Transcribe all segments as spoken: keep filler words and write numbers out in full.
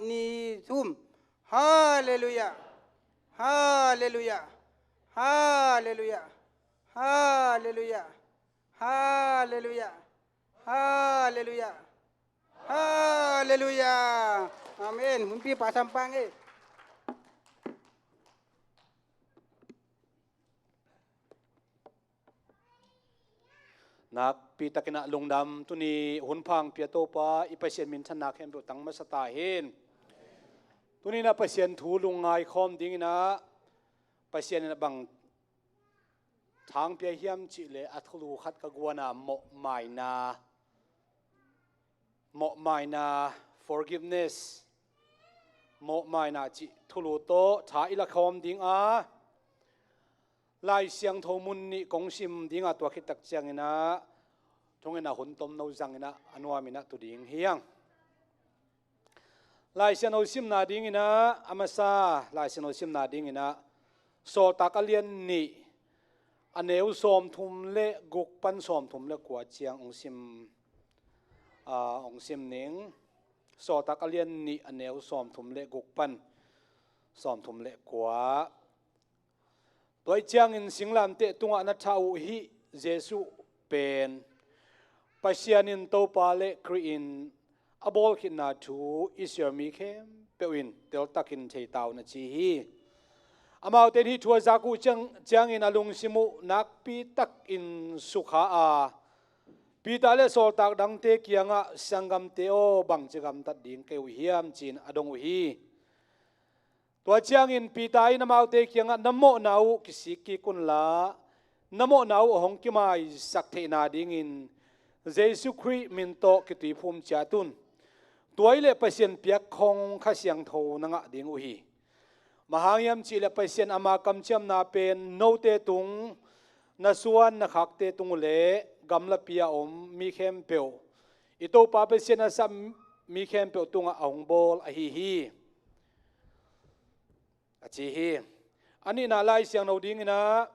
ni, thum. Halleluiah. Halleluiah. Halleluiah. Halleluiah. Halleluiah. Halleluiah. Halleluiah. Amen. Hunpi pa sampang e. Nakpi takin ah lungdam, tuni hun pha hong pia Topa i Pasian minthanna khempeuh tang masa ta hen. Tuni in ah Pasian thu lungngai khawm dingin ah Pasian in ah bang thang pia hiam cih leh a thulu khat ka guan a, mawhmaina. Mawhmaina, forgiveness. Mawhmaina cih thulu tawh tha i la khawm ding a, Lai Siangtho mun nih kong sim ding a, tua khit tak ciangin ah thungetna hun tomno zangin ah a nuamin ah tu ding hi hang. Lai Siangtho simna dingin ah, a masa Lai Siangtho simna dingin ah Sawltak a lian nih, a neu sawmthum le guk pan sawmthum le kua ciang hong sim, ah, hong sim ning. Sawltak a lian nih, a neu sawmthum le guk pan sawmthum le kua. Tua ahih ciangin singlamteh tungah na thah uh hih Jesuh pen Pasian in Topa le Khrih in a bawlkhitna thu Israel mi khempeuh in teltakin thei ta un, a ci hi. Amaute in hih thu a zak uh ciang, ciangin a lungsim uh nakpi takin sukha a, Peter le sawltak dangte kiangah, "Sanggamte aw, bangci gamtat ding ka hi uh hiam?" ci-in a dong uh hi. Tua ciangin Peter in amaute kiangah, "Na mawhna uh kisik kik unla, na mawhna uh a hong kimaisak theihna dingin Jesuh Khrih min tawh kituiphum ciat un. Tua hi leh Pasian piak khong Kha Siangtho na ngah ding uh hi. Bang hang hiam cih leh Pasian ama kamciamna pen note tung, na suan na khakte tung uh leh gamlapi a om mi khempeuh, i Topa Pasian a sap mi khempeuh tungah a hong bawl ahi hi," a ci hi. A nihna Lai Siangtho dingin ah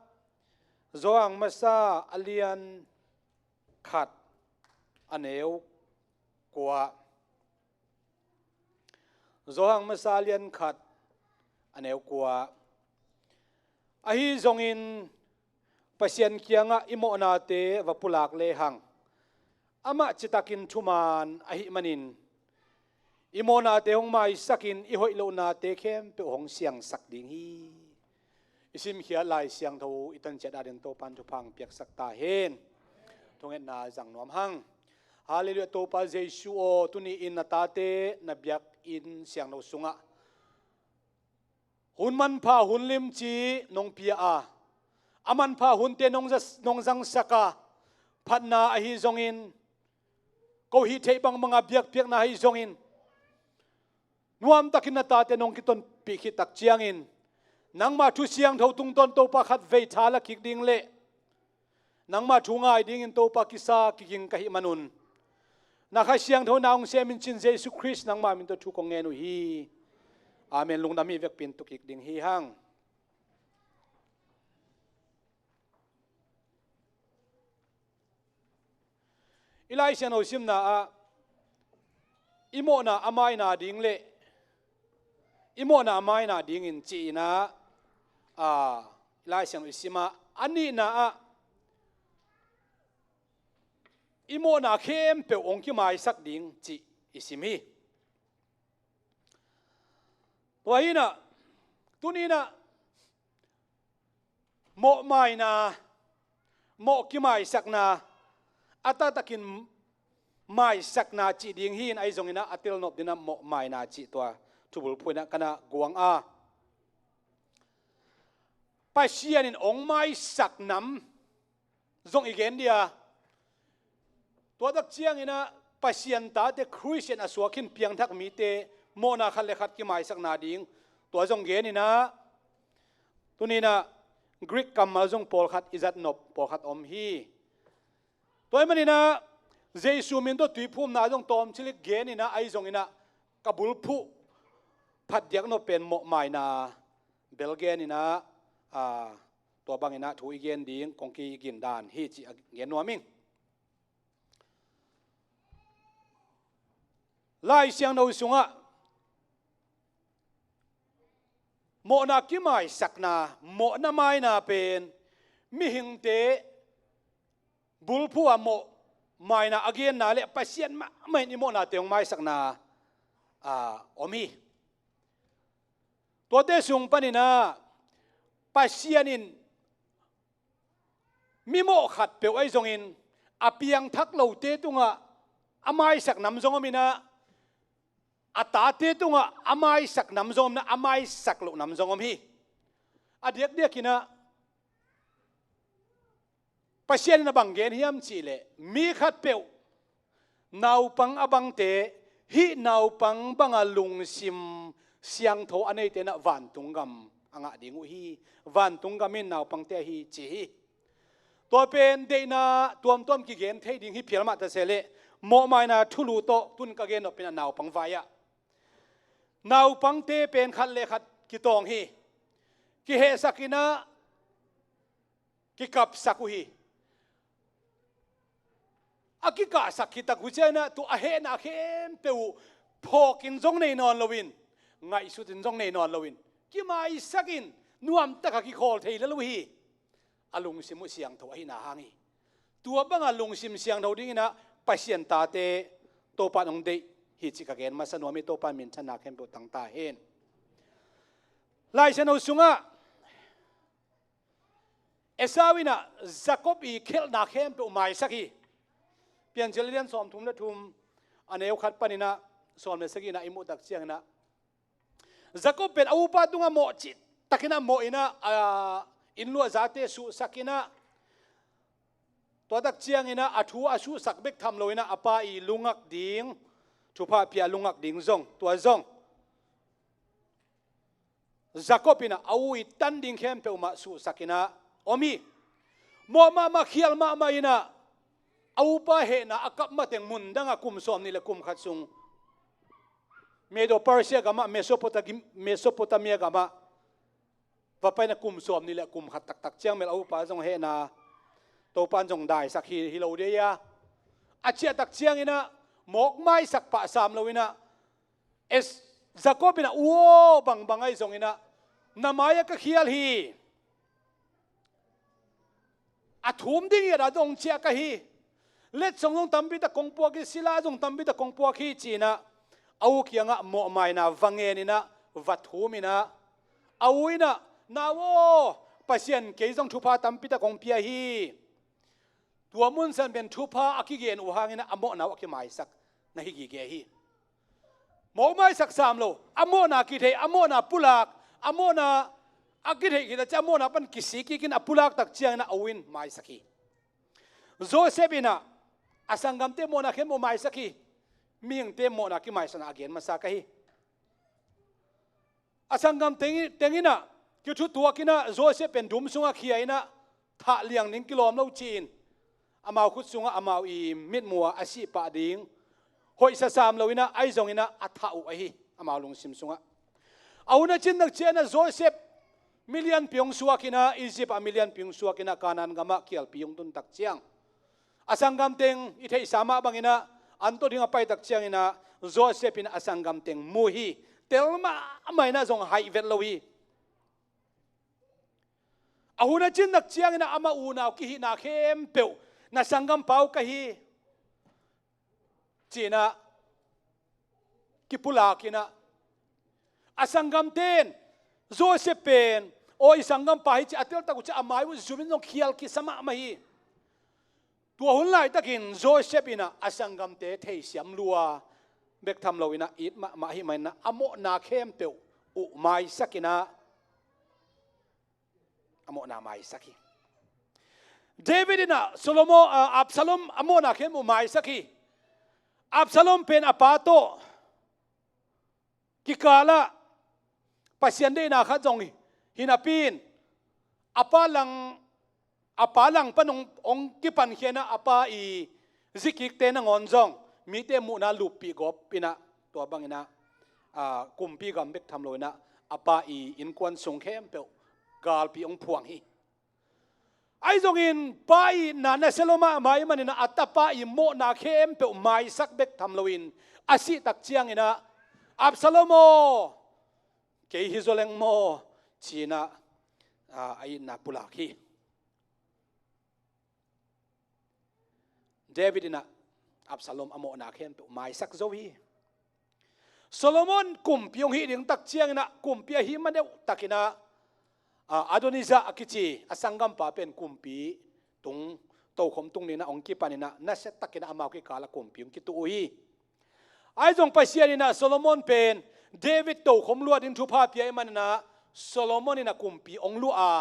Johan masa a lian khat, a neu kua. Johan masa a lian khat, a neu kua. Ahi zongin Pasian kiangah i mawhnate va pulak lehang, amah citakin thuman ahih manin, i mawhnate hong maisakin i hoih lohnate khempeuh hong siangsak ding hi. I simkhiat Lai Siangtho i tan ciat adingin Topa'n thupha hong piaksak ta hen. Thungetna zang nuam hang. Halleluiah, Topa Jesuh aw, tuni-in na tate na biakinn siangtho sungah hun manpha hun limci nong pia a, a manpha hunte nong za-, nong zangsak a, phatna ahi zongin, ko hih theih bangbanga biakpiakna ahi zongin, nuamtakin na tate nong kitonpih khit tak ciangin, nangma thu siangtho tungtawn Topa khatvei tha la kik ding le nangma thu ngai dingin Topa kisa kiging ka hih manun, na Kha Siangtho in na hong semin cin Jesuh Khrist nangma min tawh thu kong ngen uh hi. Amen. Lungdam, hih vekpi-in tu kik ding hi hang. I Lai Siangtho simna ah i mawhna a maina ding le i mawhna a maina dingin ci-in ah, a, i Lai Siangtho i sim a, a nihna ah i mawhna khempeuh hong kimaisak ding cih i sim hi. Tua hi-in ah, tuni-in ah, mawh maina, mawh kimaisakna, a taktakin maisakna cih ding hi-in, ahi zongin ah a telnop dingin ah mawh maina cih tua thubulphuh in ah ka na guang a, Pasian in hong maisak nam zong i gen dia. Tua tak ciangin ah Pasian tate, Khristian a suak khin piangthak mite mawhna khat le khat kimaisakna ding, tua zong gen in ah, tuni-in ah Greek kammal zong pawlkhat i zat nop pawlkhat om hi. Tua ahih manin ah Jesuh min tawh tuiphumna zong tawmcilik gen in ah, ahi zongin ah ka bulphuh phat diak nop pen mawh maina bel gen in ah, a, tua bangin ah thu i gen ding kong kigin dan hi cih a gen nuam ing. Lai Siangtho sungah Mawhna kimaisakna, mawhna maina pen mihingte bulphuh a mawh maina a genna le Pasian mahmah in i mawhnate hong maisakna, a, om hi. Tuate sung panin ah Pasian in mimawh khatpeuh ahi zongin a piangthak lote tungah a maisak nam zong om in ah, a tate tungah a maisak nam zong om in ah, a maisak loh nam zong om hi. A diakdiak in ah Pasian in a bang gen hiam cih leh, mi khatpeuh naupang a bangte, hih naupang banga lungsim siangtho a neite in ah vantung gam a ngah ding uh hi. Vantung gam in naupangte ahi ci hi. Tua pen deihna tuamtuam kigen thei ding hi phial mah ta se leh, mawhmaina thulu tawh tun ka gen nop in ah naupang vai ah, naupangte pen khat le khat kitawng hi. Kihehsak in ah kikapsak uh hi. A kikahsak khit tak uh ciang in ah tua a hehna khempeuh uh phawk in zong nei nawn loin, ngaihsut in zong nei nawn loin, kimaisak in nuamtak a kikhawl thei lel uh hi. A lungsim uh siangtho ahihna hang hi. Tua banga lungsim siangtho ding in ah Pasian tate Topa in hong deih hi cih ka gen masa nuam hi. Topa in minthanna khempeuh tang ta hen. Lai Siangtho sungah Esau in ah Jacob i khelhna khempeuh maisak hi. Piancil lian sawmthum le thum, a neu khat panin ah sawm le sagihna i muh tak ciangin ah, Jacob pen a upa tungah mawh cihtakin ah mawh in ah, a, inn luahzate suhsak in ah, tua tak ciangin ah a thu a suhsak bek tham lo in ah a pa i lungak ding, thupha pia lungak ding zong, tua zong Jacob in ah a u i tan ding khempeuh mah suhsak in ah om hi. Mawh mahmah, khial mahmah in ah a upa hehna a kap mateng mun dangah kum sawm nih le kum khat sung Medo Persia gamah, Mesopotami-, Mesopotamia gamah va pai in ah kum sawm nih le kum khat taktak ciang bel a upa zong hehna Topa in zong daisak hi, hi lo dei a. A ciah tak ciangin ah mawk maisak pah sam lo in ah, Es-, Jacob in ah u aw bangbang ahi zongin ah, na mai-ah ka khial hi. A thum ding i at a dong ciah ka hi. Letsong zong tampi tak kong puak hi, sila zong tampi tak kong puak hi ci in ah a u kiangah mawhmaina va ngen in ah, va thum in ah, a u in ah, nau aw, Pasian kei zong thupha tampi tak kong pia hi. Tua mun san pen thupha a kigen uh hangin ah a mawhna uh a kimaisak na hi gige hi. Mawh maisak sam lo, a mawhna kithei, a mawhna pulak, a mawhna a kithei khit a ciah a mawhna pan kisik kik in a pulak tak ciangin ah a u in maisak hi. Joseph in ah a sanggamte mawhna khempeuh maisak hi. Mihingte mawhna kimaisakna a gen masa ka hi. A sanggam teng, teng in ah kithutuak in ah Joseph pen dum sungah khia in ah thah liang ding kilawm lo ci-in, amau khut sungah amau i mitmuh ah a sih pah ding hoihsa sam lo in ah, ahi zongin ah a thah uh ahi, amau lungsim sungah. A hun a cin tak ciangin ah Joseph milianpi hong suak in ah, Egypt ah milianpi hong suak in ah, Canaan gamah kialpi hong tun tak ciang, a sanggam teng i theihsa mah bangin ah an tawh ding a pai tak ciangin ah Joseph in a sanggam teng mu hi. Tel mahmah in ah zong haih vet lo hi. A hun a cin tak ciangin ah amah unau kihihna khempeuh, na sanggampa uh ka hi, ci-in ah kipulak in ah, a sanggamte in Joseph pen, aw, i sanggampa hi ci a tel tak uh ciah a mai uh zum in zong khial kisa mahmah hi. Tua hun laitakin Joseph in ah a sanggamte theisiam lua bek tham lo in ah it mahmah ahih manin ah a mawhna khempeuh uh maisak in ah, a mawhna maisak hi. David in ah Solomon, ah, Absalom a mawhna khempeuh maisak hi. Absalom pen a pa tawh kikal ah Pasian deihna khat zong hi napi in, a pa lang, a pa lang pan hong, hong kipankhia in ah a pa i zikikte nangawn zong mite muhna luppih gawp in ah, tua bangin ah, ah, kumpi gam bek tham lo in ah a pa i innkuan sung khempeuh galpi hong phuang hi. Ahi zongin pa itna nasia lo mahmah ahih manin ah a tapa i mawhna khempeuh maisak bek tham loin a sih tak ciangin ah, Absalom aw, kei hi zaw leng maw, ci-in ah, a, a itna pulak hi. David in ah Absalom a mawhna khempeuh maisak zo hi. Solomon kumpi hong hih ding tak ciangin ah kumpi ahi ma deuh takin ah, a, Adonijah a kici a sanggampa pen kumpi tung, tokhom tung ni-in ah hong kipan in ah nasia takin ah amau kikal ah kumpi hong kituh uh hi. Ahi zong Pasian in ah Solomon pen David tokhom luah ding thupha pia ahih manin ah Solomon in ah kumpi hong luah a,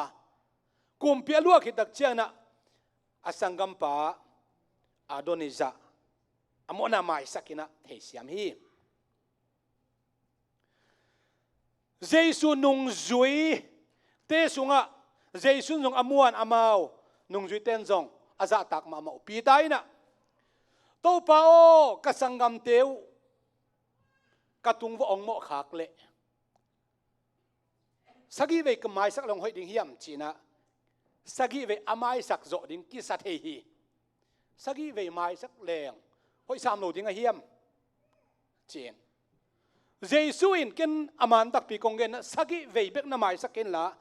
kumpi a luah khit tak ciangin ah a sanggampa Adonijah a mawhna maisak in ah theisiam hi. Jesu nungzuite sungah Jesu in zong a muan, amau nungzuite in zong a zahtak mahmah uh. Peter in ah, "Topa aw, ka sanggamte uh ka tung va hong mawh khak leh sagih vei ka maisak leh hong hoih ding hiam?" ci-in ah sagih vei a maisak zawh ding kisa thei hi. Sagih vei maisak leng hoih sam lo ding a hiam? Ci-in Jesu in, "Ken a man takpi kong gen, sagih vei bek na maisak inla,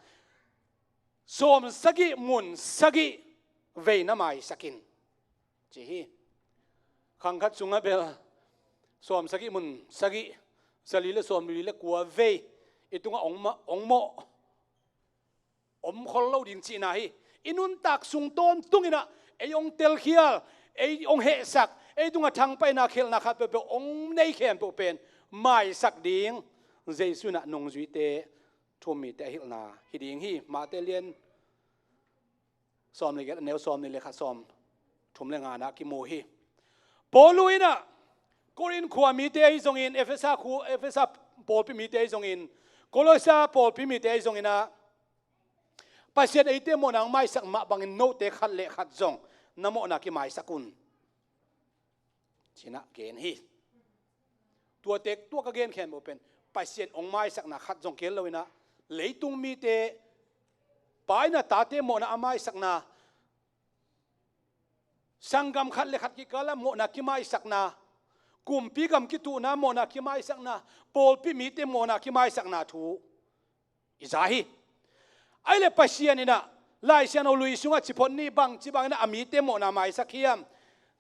sawm sagih mun sagih vei na maisak in," ci hi. Khang khat sungah bel sawm sagih mun sagih, zali le sawmli le kua vei i tungah hong ma-, hong mawh om khol lo ding cihna hi. I nuntak sung tawntung in ah ei hong telkhial, ei hong hehsak, ei tungah thangpaihna khelhna khat peuhpeuh hong nei khempeuh pen maisak ding Jesu in ah nungzuite, thu-um mite a hilhna hi ding hi. Matthai lian sawm le giat, a neu sawm nih le khat, sawm thum le nga-na ah kimu hi. Paulu in ah Korin khua mite ahi zongin, Efesa khu-, Efesa pawlpi mite ahi zongin, Kolosa pawlpi mite ahi zongin ah, "Pasian eite mawhna hong maisak mah bangin note khat le khat zong na mawhna kimaisak un," ci-in ah gen hi. Tuate, tua ka gen khempeuh pen Pasian hong maisakna khat zong kei lo in ah, leitung mite, Pa in ah tate mawhna a maisakna, sanggam khat le khat kikal ah mawhna kimaisakna, kumpi gam kituhna mawhna kimaisakna, pawlpi mite mawhna kimaisakna thu i za hi. Ahih leh Pasian in ah Lai Siangtho lui sungah ci phot ni, bangci bangin ah a mite mawhna maisak hiam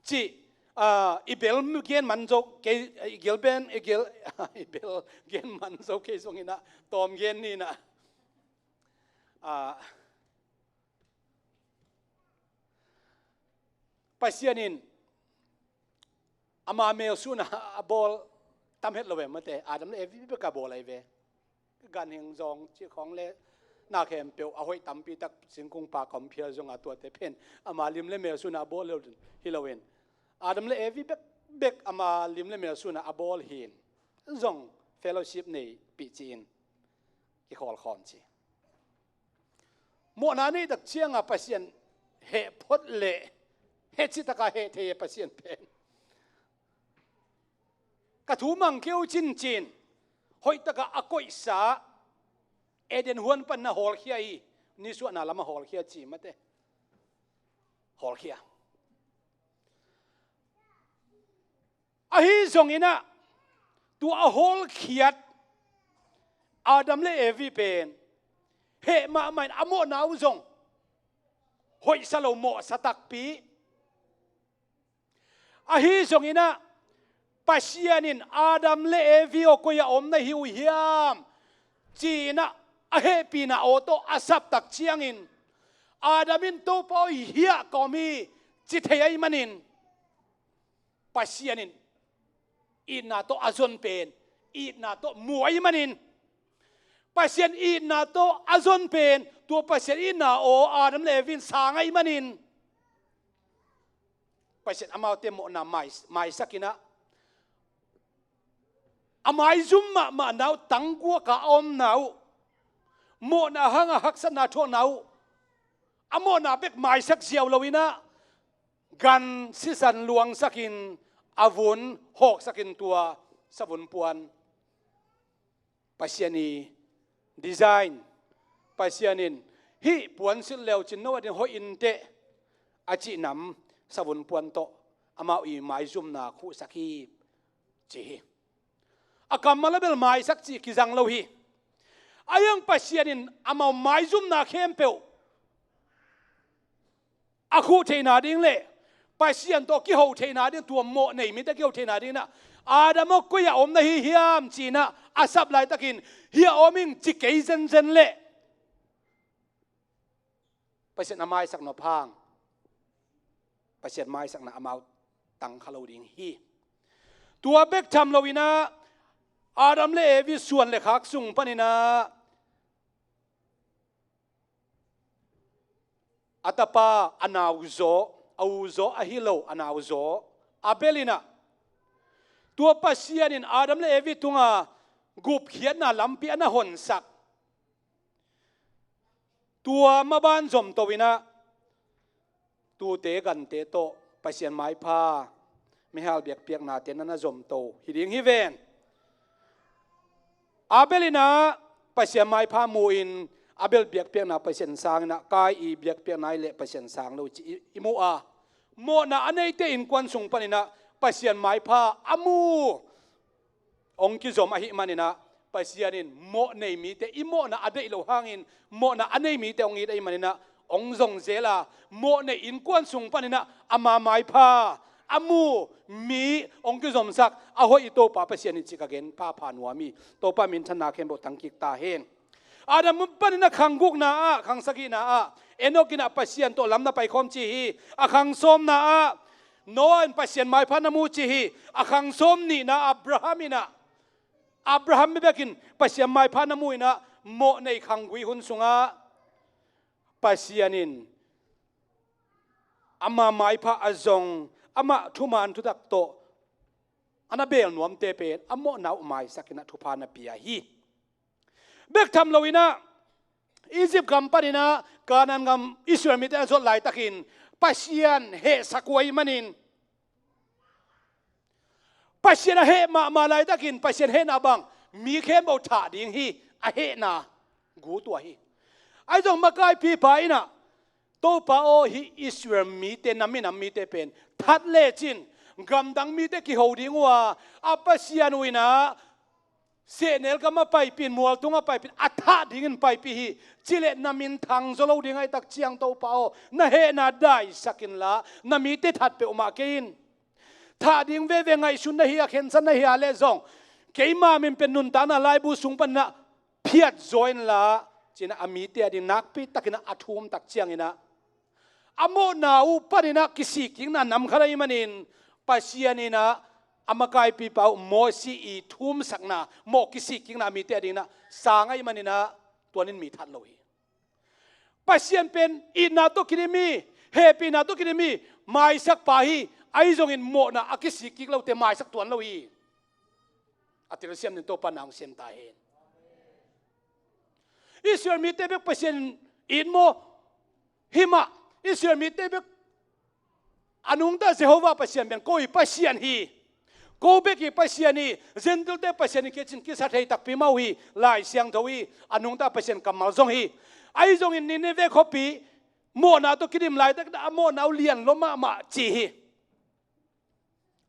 cih, ah, i bel gen man zo kei, i gel ben, i gel, i bel gen man zo kei zongin ah tawm gen ni in ah. Ah, Pasian in ama melsun a bawl tam het lo ve mate, Adam le Evi bek a bawl ahi ve. Ganhing zawng cih khawng le na khempeuh a hoih tampi tak singkung pak a om phial zong a, tuate pen ama lim le melsun a bawl lo hi lo in, Adam le Evi bek, bek ama lim le melsun a bawl hi in, zong fellowship nei pih ci-in kikhawl khawm ci. Mawhna neih tak ciangin Pasian heh phot leh, heh cih takin heh thei e Pasian pen. Ka thu mang kei un cin ci-in, hoih takin a koihsa Eden huan panin a hawlkhia hi. Nisuahna lamah hawlkhia ci mate. Hawlkhia. Ahi zongin ah, tua a hawlkhiat Adam le Evi pen heh mahmah in a mawhna uh zong hoihsa lo, mawhsa takpi. Ahi zongin ah, Pasian in, "Adam le Evi aw, koi-ah om na hi uh hiam?" ci-in ah a hehpihna aw tawh a sap tak ciangin, Adam in, "Topa aw, hiah ka om hi," ci thei ahih manin, Pasian in itna tawh a zon pen, itna tawh mu ahih manin, Pasian itna tawh a zon pen, tua Pasian itna aw Adam le Evi in sang ahih manin, Pasian amaute mawhna mai, maisak in ah, a maizum mahmahna uh, tangguak a omna uh, mawhna hangin haksatna thuakna uh, a mawhna bek maisak ziau lo in ah, gan sisan luangsakin, a vun hawksakin tua savun puan, Pasian i design, Pasian in, "Hih puan silh le uh cin no adingin hoih inteh," a cih nam savun puan tawh amau i maizumna khuhsak hi, ci hi. A kammal ah bel maisak cih kizang lo hi. A iang Pasian in amau maizumna khempeuh a khuh theihna ding le Pasian tawh kiho theihna ding, tua mawh nei mite kiho theihna ding inah, Adam aw, koi ah om na hi hiam, ci inah a sap laitakin, hih ah om ing, ci kei zenzen leh Pasian a maisak nop hang Pasian maisakna amau tang kha lo ding hi. Tua bek tham lo inah Adam le Evi suan le khak sung paninah a tapa, a nauzaw, a uzaw ahi lo, a nauzaw Abel inah, tua Pasian in Adam le Evi tunga gupkhiatna lampi a na honsak, tua maban zomto inah tute gante tawh Pasian maipha, mihal biakpiaknate na na zomto hi ding hi ven. Abel inah Pasian maipha mu-in, Abel biakpiakna Pasian sang inah, Kain i biakpiakna i leh Pasian sang lo ci i, i mu a, mawhna a neite innkuan sung paninah Pasian maipha a mu hong kizom ahih maninah, Pasian in mawh nei mite, i mawhna a deih loh hangin mawhna a nei mite hong it ahih maninah hong zong zel a, mawh nei innkuan sung paninah ama maipha a mu mi hong kizomsak a hoih i Topa Pasian in cih ka gen phapha nuam hi. Topa minthanna khempeuh tangkik ta hen. Adam paninah khang gukna ah, khang sagihna ah Enok inah Pasian tawh lam na paikhawm ci hi. A khang sawmna ah Noah in Pasian maipha na mu ci hi. A khang sawmnihna Abraham inah, Abraham mi bekin Pasian maipha na mu inah, mawh nei khang gui hun sungah Pasian in ama maipha a zong, amah thuman thutak tawh a na beel nuamte pen a mawhna uh maisak inah thupha na pia hi. Bek tham lo inah Egypt gam paninah Canaan gam Israel mite a zot laitakin Pasian hehsak uh ahih manin, Pasian a heh mahmah laitakin Pasian hehna bang mi khempeuh thah ding hi, a hehna gu tua hi. Ahi zong makaipipa inah, Topa aw, hih Israel mite, na minam mite pen that lecin gamdang mite kiho ding uh a, a Pasian uh inah sehnel gam a paipih in, mualtung a paipih in, a thah dingin paipih hi, cileh na minthang zaw lo ding ahih tak ciang Topa aw, na hehna daisak inla na mite that peuhmah kei in. Thah ding veve ngaihsun na hi a, khensan na hi a leh zong keima min pen nuntakna laibu sung paninah phiat zaw inla, ci inah a mite a ding nakpi takinah a thum tak cianginah a mawhna uh paninah kisikkikna nam khat ahih manin, Pasian inah a makaipipa uh Mosi i thumsakna, mawh kisikkikna a mite a ding inah sang ahih maninah tuanin mi that lo hi. Pasian pen itna tawh kidim hi, hehpihna tawh kidim hi, maisakpa hi. Ahi zongin mawhna a kisikkik lote maisak tuan lo hi. A telsiam ding Topa na hong sem ta hen. Israel mite bek Pasian it maw? Hi mah. Israel mite bek a nungta Jehovah Pasian pen ko i Pasian hi. Ko bek i Pasian hi. Gentilte Pasian hi kei cin kisa thei takpi mah uh hi. Lai Siangtho hi. A nungta Pasian kammal zong hi. Ahi zongin Nineveh khuapi mawhna tawh kidim laitak a mawhna uh lian lua mahmah ci hi.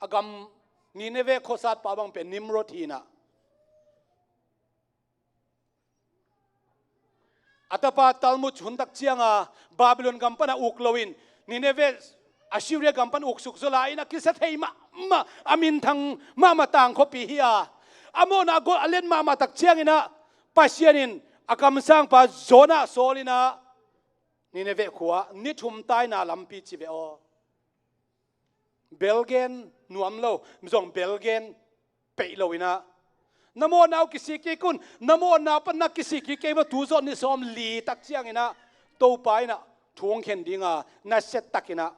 A gam Nineveh khuasatpa bang pen Nimrod hi inah, a tapa Talmud hun tak cianga Babylon gam pana uk loin Nineveh Assyria gam pan uksuk zaw lai inah kisa thei mahmah, a minthang mahmah tang khuapi hi a, a mawhna gol a let mahmah tak cianginah Pasian in a kamsangpa Jonah sawl inah Nineveh khua ni thum taina lampi ci ve aw. Belgen nuam lo, zong belgen peih lo inah, na mawhna uh kisikkik un, na mawhna pan na kisikkik kei maw, tu zawh ni sawm li tak cianginah Topa inah thu hong khen dinga nasia takinah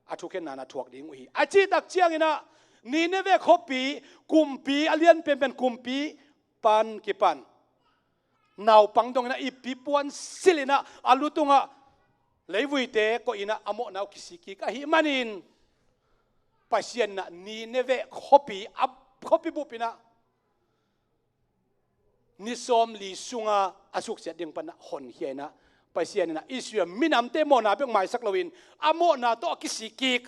a thukhenna na thuak ding uh hi, a cih tak cianginah Nineveh khuapi kumpi a lian penpen kumpi pan kipan naupang dong inah ippi puan sil inah a lu tungah leivuite koih inah a mawhna uh kisikkik ahih manin Pasian inah Nineveh khuapi a khuapi bup inah ni sawm li sunga a suksiat ding pana honkhia inah Pasian inah Israel minamte mawhna bek maisak loin a mawhna tawh a kisikkik,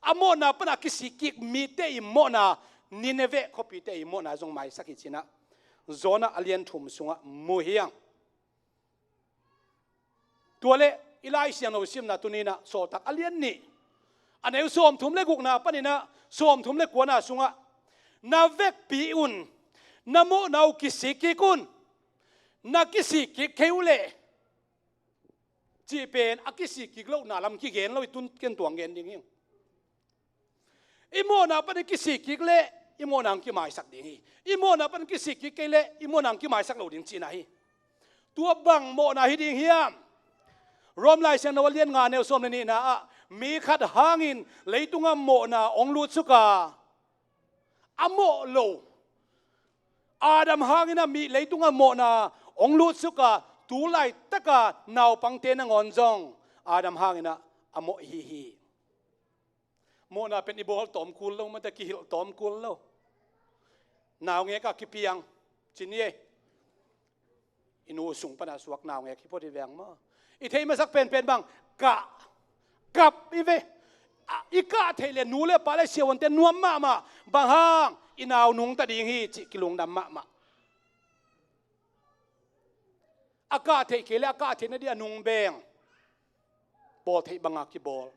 a mawhna pana a kisikkik mite i mawhna, Nineveh khuapite i mawhna zong maisak hi cinah Jonah a lian thum sungah mu hi hang. Tua leh i Lai Siangtho simna tuni-in ah Sawltak a lian nih, a neu sawmthum le gukna panin ah sawmthum le kuana sungah, na vekpi un, na mawhna uh kisik kik un, na kisik kik kei uh leh, cih pen a kisik kik lohna lam kigen lo hi, tun ken tuang gen ding hi. I mawhna panin kisik kik leh i mawhna hong kimaisak ding hi. I mawhna panin kisik kik kei leh i mawhna hong kimaisak lo ding cihna hi. Tua bang mawhna hi ding hiam? Rom Lai Siangtho a lian nga, neu sawm le nihna ah, mi khat hangin leitungah mawhna hong lutsuk a, a mawh lo Adam hangin ah mi leitungah mawhna hong lutsuk a, tu laitaka naupangte nangawn zong Adam hangin ah a mawh ihi hi. Mawhna pen i bawl tawm kul lo, mate, kihilh tawm kul lo. Naungek ah kipiang ci ni ei. I nu sung pana suak naungek hi phot hi veng maw. I theih masak penpen bang, kah, kap i ve. A, i kah theih leh nu le pa le siavuante nuam mahmah. Bang hang? I nau nungta ding hi cih kilungdam mahmah. A kah theih kei leh a kah theih nading a nungbeng bawl theih banga kibawl.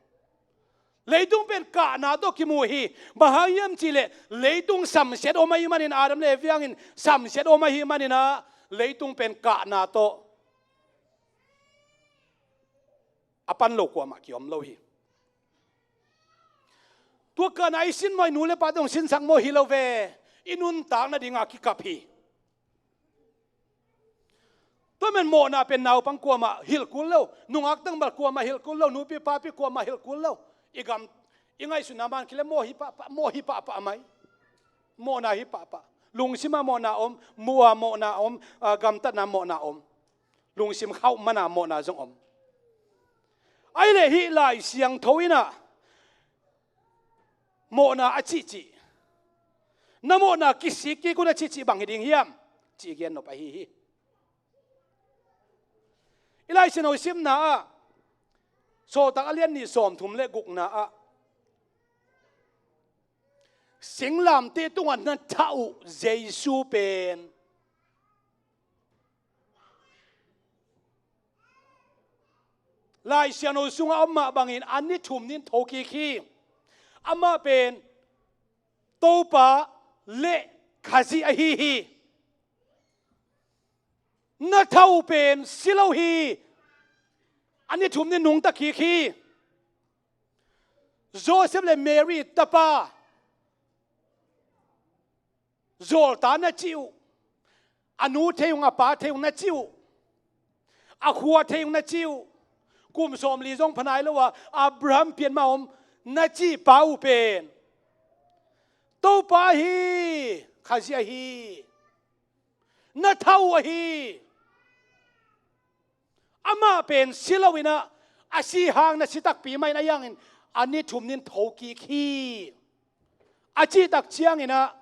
Leitung pen kahna tawh kimu hi. Bang hang hiam cih leh leitung samsiat om ahih manin, Adam le Evi hangin samsiat om ahih manin ah, leitung pen kahna tawh a pan lo kuamah kiom lo hi. Tua kahna i sin maw, i nu le pate hong sinsak maw, hi lo ve. I nuntak nadinga kikap hi. Tua man mawhna pen naupang kuamah hilh kul lo, nungak tangbal kuamah hilh kul lo, nupi papi kuamah hilh kul lo. I gam, i ngaihsutna man kile mawh hi pahpah, mawh hi pahpah mai. Mawhna hi pahpah. Lungsimah mawhna om, mu-a mawhna om, ah, gamtatna mawhna om. Lungsim khauh mana mawhna zong om. Ahih leh hih Lai Siangtho in ah mawhna a cihcih, na mawhna kisik kik un a cihcih bang hi ding hiam? Cih gen nop ahi hi. I Lai Siangtho simna ah, Sawltak a lian nih sawmthum le gukna ah, singlamteh tungah na thah uh Jesu pen, Lai Siangtho sungah a om mah bangin a ni thum ni-in thokik hi. Amah pen Topa le Khazih ahi hi. Na thah uh pen si lo hi. A ni thum ni-in nungta kik hi. Joseph le Mary tapa, zawlta na cih uh, a nu thei ung, a pa thei ung na cih uh, a khua thei ung na cih uh, kum sawmli zong pha nai lo a Abraham pian mah om na cih pa uh pen Topa ahi, Khazih ahi, na thah uh ahi. Amah pen si lo-in ah, a si hang na si takpi mah in, ahi hangin a ni thum ni-in thokik hi. A cih tak ciangin ah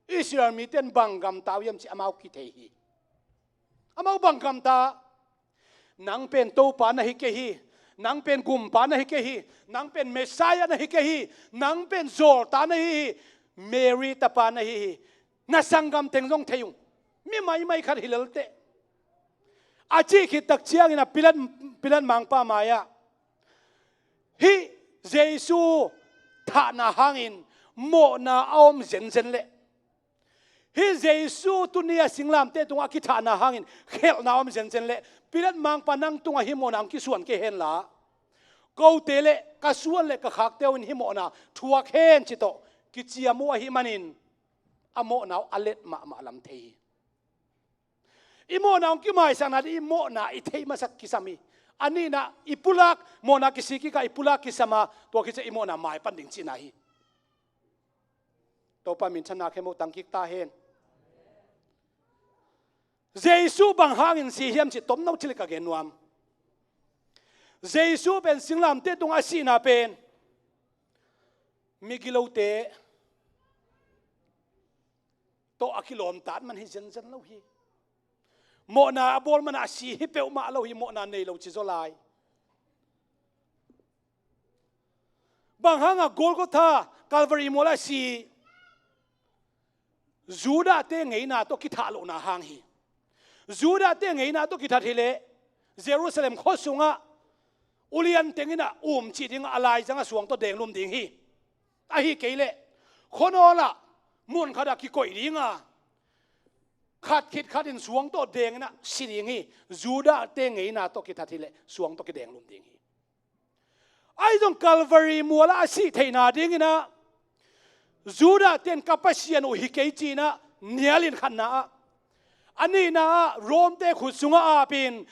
Israel mite in bang gamta uh hiam cih amau kithei hi. Amau bang gamta? Nang pen Topa na hi kei hi. Nang pen Gumpa na hi kei hi. Nang pen Messiah na hi kei hi. Nang pen zawlta na hi hi. Mary tapa na hi hi. Na sanggam teng zong thei ung. Mi maimai khat hi lel teh. A cih khit tak ciangin ah Pilat, Pilat mangpa mai-ah hih Jesu thahna hangin mawhna a om zenzen leh, hih Jesu tuni-a singlamteh tungah a kithahna hangin khelhna a om zenzen leh, Pilat mangpa, nang tungah hih mawhna hong kisuan kei hen la, kote le ka suan le ka khakte uh in hih mawhna thuak hen, ci tawh kiciam uh ahih manin, a mawhna uh a let mahmah lam thei hi. I mawhna hong kimaisakna ding, i mawhna i theih masak kisam hi. A nihna, i pulak, mawhna kisik kik a i pulak kisam a, tua khit ciang i mawhna maipan ding cihna hi. Topa minthanna khempeuh tangkik ta hen. Jesu bang hangin si hiam cih tomno cil ka gen nuam. Jesu pen singlamteh tungah a sihna pen migilote tawh a kilawmtat man hi zenzen lo hi. Mawhna a bawl man a si hi peuhmah lo hi, mawhna nei lo ci zaw lai. Bang hangah Golgotha, Calvary mual a si? Judah-te ngeina tawh kithah lohna hang hi. Judah-te ngeina tawh kithat hileh Jerusalem khua sungah ulian tenginah umcih dingah a laizangah suang tawh denglum ding hi. Ahi kei leh khuanawlah mun khatah kikoih dinga khat khit khatin suang tawh denginah si ding hi. Judah-te ngeina tawh kithat hileh suang tawh kidenglum ding hi. Ahi zong Calvary mualah a sih theihna dinginah Judah-ten ka Pasian uh hi kei cinah nialin khatna ah, a nihna ah Rom-te khut sungah apin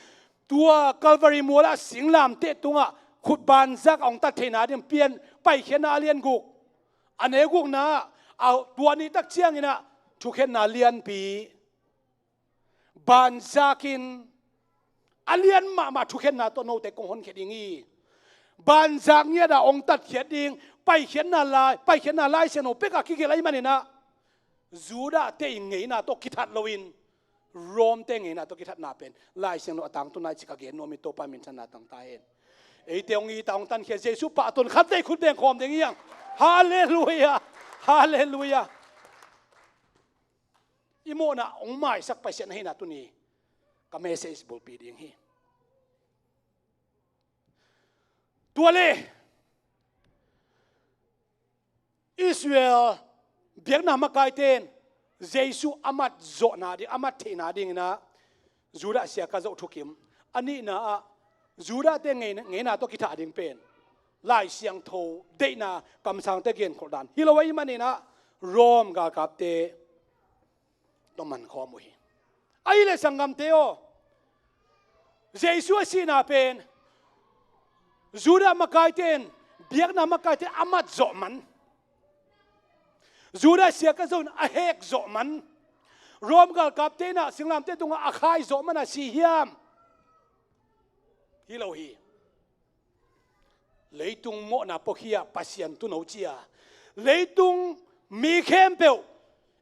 tua Calvary mualah singlamteh tungah khut banzak a hong tat theihna ding pian Paikhiatna a lian guk a neu gukna ah tua nih tak cianginah thukhenna lianpi banzakin a lian mahmah thukhenna tawh note kong honkhia ding hi. Banzak ngiatah hong tatkhiat ding Paikhiatna lai, Paikhiatna Lai Siangtho pekah kigelh ahih maninah Judah-te in ngeina tawh kithat loin Rom-te ngeina tawh kithatna pen Lai Siangtho a tangtun nai ci ka gen nuam hi. Topa minthanna tang ta hen. Eite hong it a hong tankhia Jesuh pahtawn khat vei khut beng khawm ding hi hang. Halleluia. Halleluia. I mawhna hong maisak Pasian ahihna tuni ka message bulpi ding hi. Tua le Israel biakna makaite in Jesuh a mat zawhna ding, a mat theihna dinginah Judah sia ka zoh thukim. A nihna ah Judah-te ngeina, ngeina tawh kithah ding pen Lai Siangtho deihna kamsangte genkholh dan hi lo ahih maninah Rom galkapte tawh mankhawm uh hi. Ahih leh sanggamte aw, Jesuh a sihna pen Judah makaite in, biakna makaite a mat zawh man, Judah sia ka zoh in a hek zawh man, Rom galkapte inah singlamteh tungah a khai zawh man a si hiam? Hi lo hi. Leitung mawhna pawkhia Pasian tuno cia, leitung mi khempeuh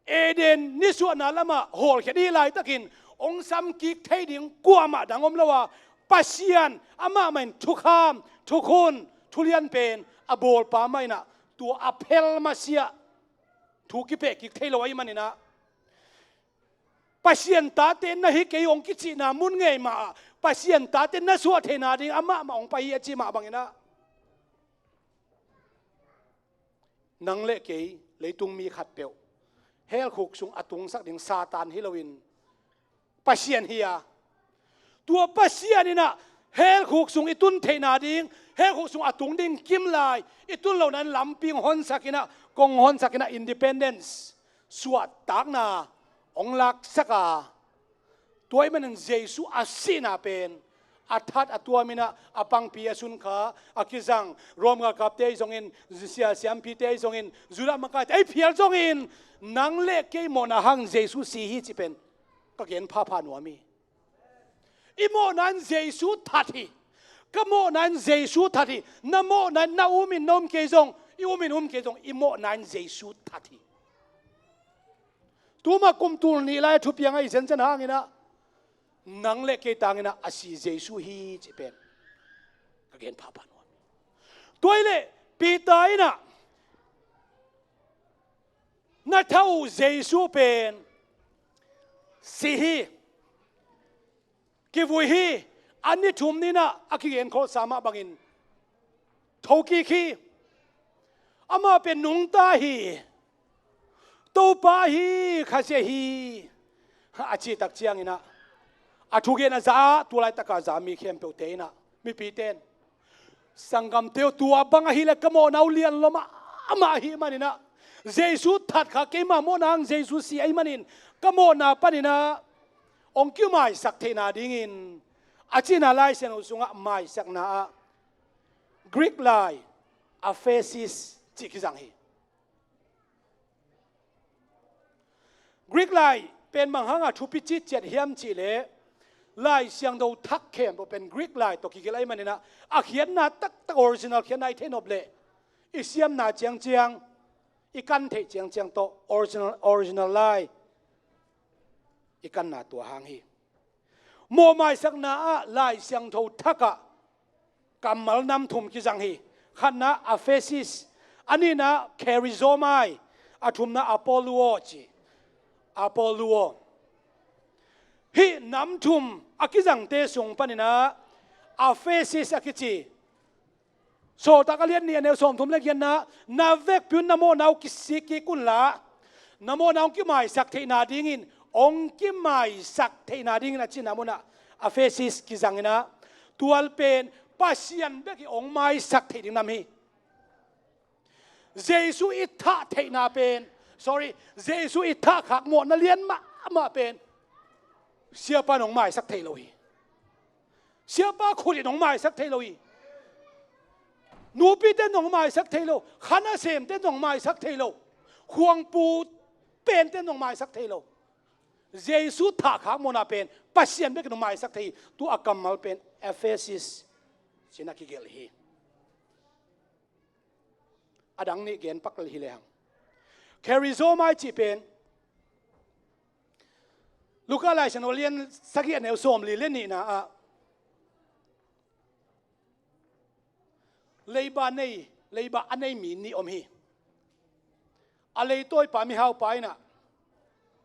Eden nisuahna lamah hawlkhia dih laitakin hong samkik thei ding kuamah dang om lo a, Pasian amah mah in thukham, thukhun, thulian pen a bawlpa mah inah tua a phel masiah thu kipehkik thei lo ahih maninah Pasian tate na hi kei hong kicihna mun ngei mah ah Pasian tate na suah theihna ding amah mah hong pai hi a ci mah banginah nang le kei leitung mi khatpeuh hell khuk sung a tungsak ding Satan hi loin Pasian hi a, tua Pasian inah hell khuk sung i tun theihna ding, hell khuk sung a tung ding kimlai i tun lohna in lampi hong honsak inah, kong honsak inah independence suahtakna hong laksak a, tua ahih manin Jesuh a sihna pen a that a tuam inah a pangpi a sun kha a kizang Rom galkapte ahi zongin, sia, siampite ahi zongin, Judah makaite ahi phial zongin nang le kei mawhna hang Jesuh si hi cih pen ka gen phapha nuam hi. I mawhna in Jesuh that hi. Ka mawhna in Jesuh that hi. Na mawhna in na um in na um kei zong, i um in um kei zong, i mawhna in Jesuh that hi. Tuma kum tul nih lai thupiang ahi zenzen hanginah nang le kei tanginah a si Jesuh hi cih pen ka gen phapha nuam hi. Tua ahih leh Peter inah na tha uh Jesuh pen si hi, kivui hi, a ni thum ninah a kigenkholhsa mah bangin thokik hi. Amah pen nungta hi, Topa hi, Khazia hi a cih tak cianginah a thugen a za, tu laitaka za mi khempeuhte inah mipite in, sanggamte aw, tua bang ahih leh ka mawhna uh lian lua mahmah ahih maninah Jesuh that kha keima mawhna hang Jesuh si ahih manin ka mawhna paninah hong kimaisak theihna dingin a cihna Lai Siangtho sungah maisakna ah Greek lai aphesis cih kizang hi. Greek lai pen bang hanga thupi citciat hiam cihleh Lai Siangtho thak khempeuh pen Greek lai tawh kigelh ahih maninah a khiatna taktak original khiatna i theihnop leh i siamna ciangciang, i kan theih ciangciang tawh original, original lai i kanna tua hang hi. Mawhmaisakna ah Lai Siangtho thak ah kammal nam thum kizang hi. Khatna aphesis, a nihna charizomai, a thumna apoluo ci. Apollo aw. Hih nam thum a kizangte sung panin ah Ephesus a kici Sawltak a lian nih a neu sawmthum le giatna, na vekpi un na mawhna uh kisik kik unla, na mawhna hong kimaisak theihna dingin, hong kimaisak theihna dingin a cihna munah Ephesus kizangin ah, tua pen Pasian bek in hong maisak theih ding nam hi. Jesu i thah theihna pen, sorry, Jesu i thahkhak mawhna lian mahmah pen siapa in hong maisak thei lo hi. Siapa khut in hong maisak thei lo hi. Nupite in hong maisak thei lo. Kha nasemte in hong maisak thei lo. Khuangpu pente in hong maisak thei lo. Jesu thahkhak mawhna pen Pasian bek in hong maisak thei hi. Tua a kammal pen Ephesus ci-in a kigelh hi. A dang nih gen pak lel hi lehang, charizomai cih pen Luka Lai Siangtho lian sagih a neu sawmli le nihna ah leiba nei, leiba a nei mi nih om hi. A leitawipa mihaupa in ah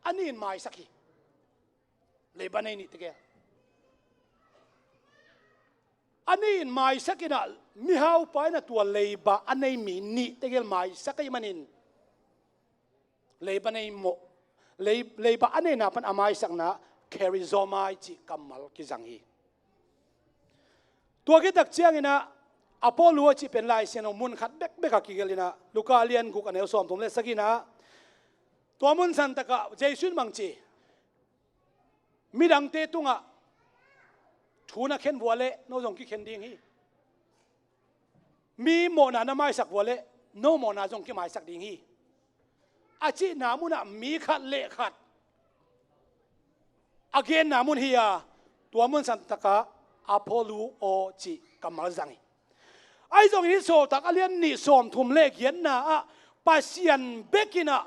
a nih in maisak hi. Leiba nei nih tegel a nih in maisak in ah, mihaupa in ah tua leiba a nei mi nih tegel maisak ahih manin leiba nei mawh, lei, leiba a neina pan a maisakna charizomai cih kammal kizang hi. Tua khit tak ciangin ah Apollo a cih pen Lai Siangtho mun khat bekbek a kigelh in ah, Luka lian guk a neu sawmthum le sagihna ah, tua mun santak ah Jesu in bang ci, midangte tungah thu na khen vua leh no zong kikhen ding hi. Mi mawhna na maisak vua leh no mawhna zong kimaisak ding hi, a cihna munah mi khat le khat a genna mun hi a, tua mun santak ah Apollo aw cih kammal zang hi. Ahi zongin hih Sawltak a lian nih sawmthum le giatna ah Pasian bek in ah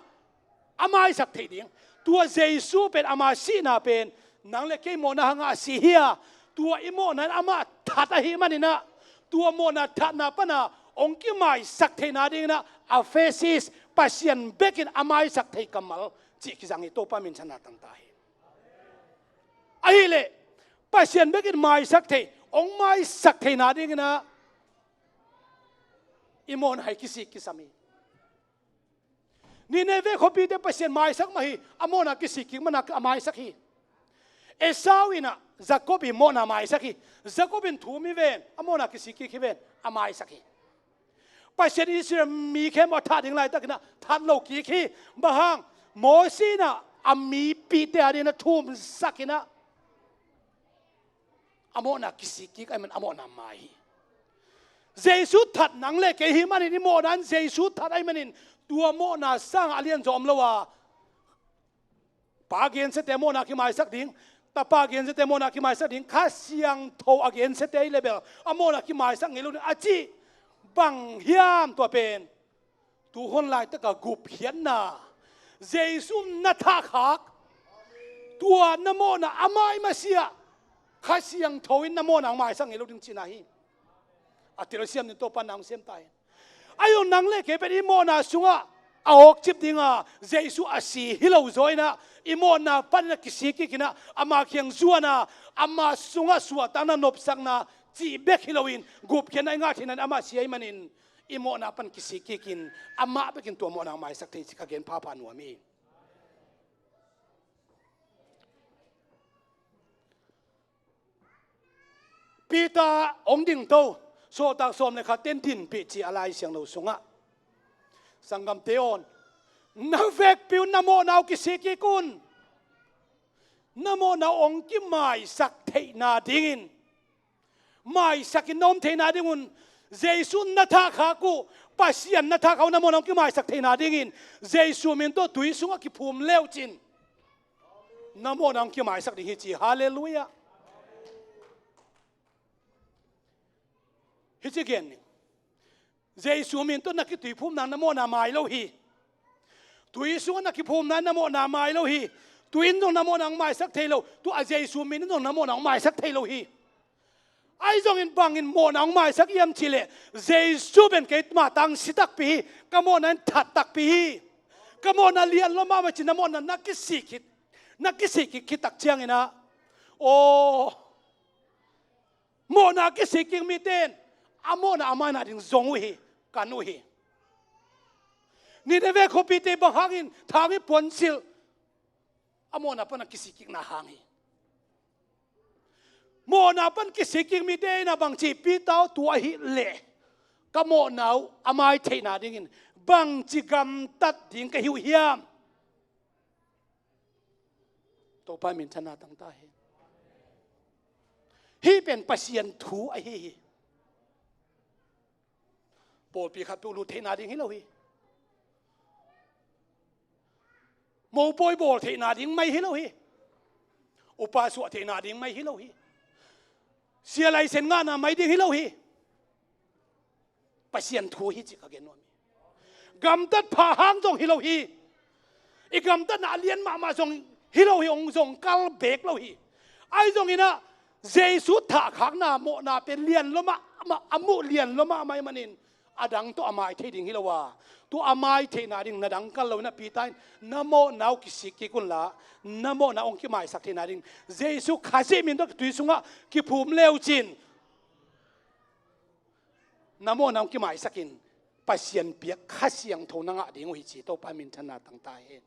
a maisak theih ding. Tua Jesu pen ama sihna pen nang le kei mawhna hangah a si hi a, tua i mawhna in amah that ahih manin ah, tua mawhna thatna pan a hong kimaisak theihna dingin ah Ephesus Pasian bek in a maisak thei kammal cih kizang hi. Topa minthanna tangta hi. Ahih leh Pasian bek in maisak thei, hong maisak theihna dingin ah i mawhna hi kisik kisam hi. Nineveh khuapite Pasian maisak mah hi, a mawhna kisik kik man a maisak hi. Esau in ah Jacob i mawhna maisak hi. Jacob in thum hi ven, a mawhna kisik kik hi ven, a maisak hi. Pasian in Israel mi khempeuh a thah ding laitakin ah that lo kik hi. Bang hang? Mosi in ah a mipihte a dingin a thumsak in ah a mawhna kisik kik ahih manin a mawhna mai hi. Jesu that nang le kei hih manin i mawhna in Jesu that ahih manin tua mawhna sangah a lianzaw om lo a, Pa gensiate mawhna kimaisak ding, Tapa gensiate mawhna kimaisak ding, Kha Siangtho a gensiate i level a mawhna kimaisak ngei lo ding a cih bang hiam? Tua pen tuhun laitaka gupkhiatna, Jesu na thahkhak, tua na mawhna a mai masiah Kha Siangtho in na mawhna hong maisak ngei lo ding cihna hi. A telsiam ding Topa in na hong siam ta hen. Ahi zong nang le kei pen i mawhna sungah a awkcip dinga Jesu a si hi lo zaw in ah, i mawhna panin a kisik kik in ah, ama kiang zuan a, ama sungah suahtakna, nopsakna cih bek hi loin gupkhiatna i ngah theihna in amah si ahih manin i mawhna pan kisik kik in amah bek in tua mawhna hong maisak thei cih ka gen phapha nuam hi. Peter hong dingto, Sawltak sawm le khat ten dinpih ci a Lai Siangtho sungah. Sanggamte aw, na vekpi un na mawhna uh kisik kik un. Na mawhna uh hong kimaisak theihna dingin, maisak in na om theihna ding un, Jesu na thahkhak uh, Pasian na thahkhak uh, na mawhna hong kimaisak theihna dingin Jesu min tawh tui sungah kiphum le uh cin, na mawhna hong kimaisak ding hi ci. Halleluiah. Hih ci gen ning. Jesu min tawh na kituiphumna na mawhna mai lo hi. Tui sungah na kiphumna na mawhna mai lo hi. Tui in zong na mawhna hong maisak thei lo. Tua Jesu min in zong na mawhna hong maisak thei lo hi. Ahi zongin bangin mawhna hong maisak hiam cih leh, Jesu pen keima tangsi takpi hi. Ka mawhna in that takpi hi. Ka mawhna lian lua mahmah ci, na mawhna na kisik khit, na kisik khit, khit tak ciangin ah, aw, mawhna kisik kik mite in a mawhna a maina ding zong uh hi, kan uh hi. Nineveh khuapite bang hangin thang i puansilh, a mawhna pan a kisik kikna hang hi. Mawhna pan kisik kik mite in ah bangci, Peter aw, tua ahih leh ka mawhna uh a mai theihna dingin bangci gamtat ding ka hi uh hiam? Topa minthanna tang ta hen. Hih pen Pasian thu ahi hi. Pawlpi khatpeuh lut theihna ding hi lo hi. Mopawi bawl theihna ding mai hi lo hi. Upa suah theihna ding mai hi lo hi. Sia laisen ngahna mai ding hi lo hi. Pasian thu hi cih ka gen nuam hi. Gamtat pha hang zong hi lo hi. I gamtatna a lian mahmah zong hi lo hi, hong zong kal beek lo hi. Ahi zongin ah Jesu thahkhakna mawhna pen lian lua mahmah, a muh lian lua mahmah ahih manin a dang tawh a mai thei ding hi lo a, tua a mai theihna ding na dang kal lo in ah Peter in na mawhna uh kisik kik unla, na mawhna hong kimaisak theihna ding Jesu Khazih min tawh tui sungah kiphum le uh cin, na mawhna hong kimaisak in Pasian piak Kha Siangtho na ngah ding uh hi ci. Topa minthanna tang ta hen.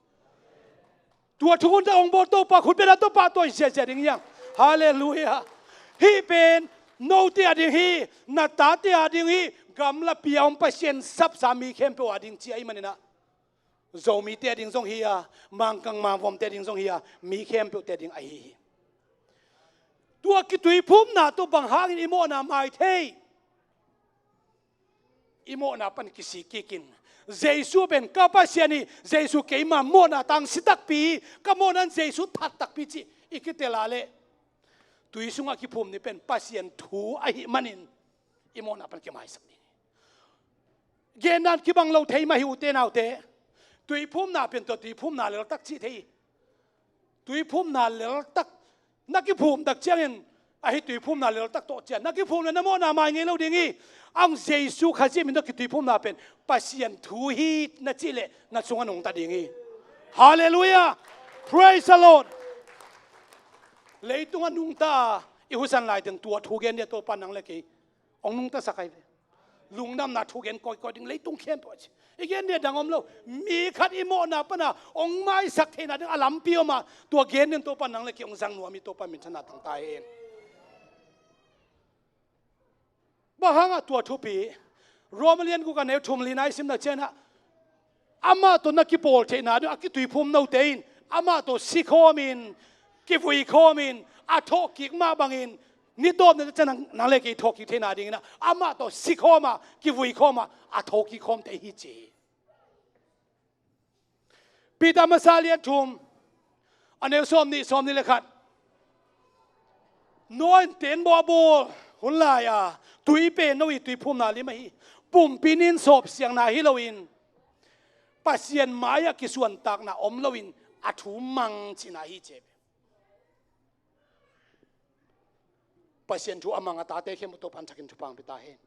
Tua thu hun tak hong bawl Topa khut beng a, Topa tawi ziahziah ding hi hang. Halleluiah. Hih pen note a ding hi, na tate a ding hi, gamlapi a om Pasian sapsa mi khempeuh a ding ci ahih manin ah, Zomite a ding zong hi a, Mangkang Mangvomte a ding zong hi a, mi khempeuhte a ding ahi hi. Tua kituiphumna tawh bang hangin i mawhna mai thei? I mawhna pan kisik kikin, Jesu pen ka Pasian hi, Jesu keima mawhna tang si takpi hi, ka mawhna in Jesu that takpi cih i kitel a leh, tui sungah kiphum ni pen Pasian thu ahih manin i mawhna pan kimaisak ni. Gendan kibang lo thei mah hi, ute naute. Tuiphumna pen tua tuiphumna leltak cih thei hi. Tuiphumna leltak na kiphum tak ciangin, ahi tuiphumna leltak tawh ciang na kiphum le na mawhna mai ngei lo ding hi. Ang Jesu Khazih min tawh kituiphumna pen Pasian thu hi na cih leh na sungah nungta ding hi. Halleluiah. Praise the Lord. Leitungah nungta a i husan lai teng tua thu gen dia, Topa nang le kei hong nungtasak ahi ve. Lungdamna thu gen kawikawi ding leitung khempeuh a ci. I gen dia dang om lo. Mi khat i mawhna pana hong maisak theihna ding a lampi om a, tua gen ding Topa nang le kei hong zang nuam hi. Topa minthanna tang ta hen. Bang hangah tua thupi? Roma lian guk a neu thum lina i simna ciangah, amah tawh na kipawl theihna ding a kituiphum note in amah tawh sikhawmin, kivui khawmin, a thawhkik mah bangin, ni tawp ni ciang nang le kei thawhkik theihna dingin ah amah tawh sikhawm a, kivui khawm a, a thawhkik khawmte hi ci hi. Peter masa lian thum a neu sawm nih, sawm nih le khat. Noah in teenbaw a bawl hun lai-a tui pen no i tuiphumna lim ahi. Pumpi nin sawpsiangna hi loin Pasian mai-ah kisuantakna om loin a thu mang cihna hi ci hi. Pasian thu a mang a tate khempeuh Topa'n thakin thupha hong pia ta hen.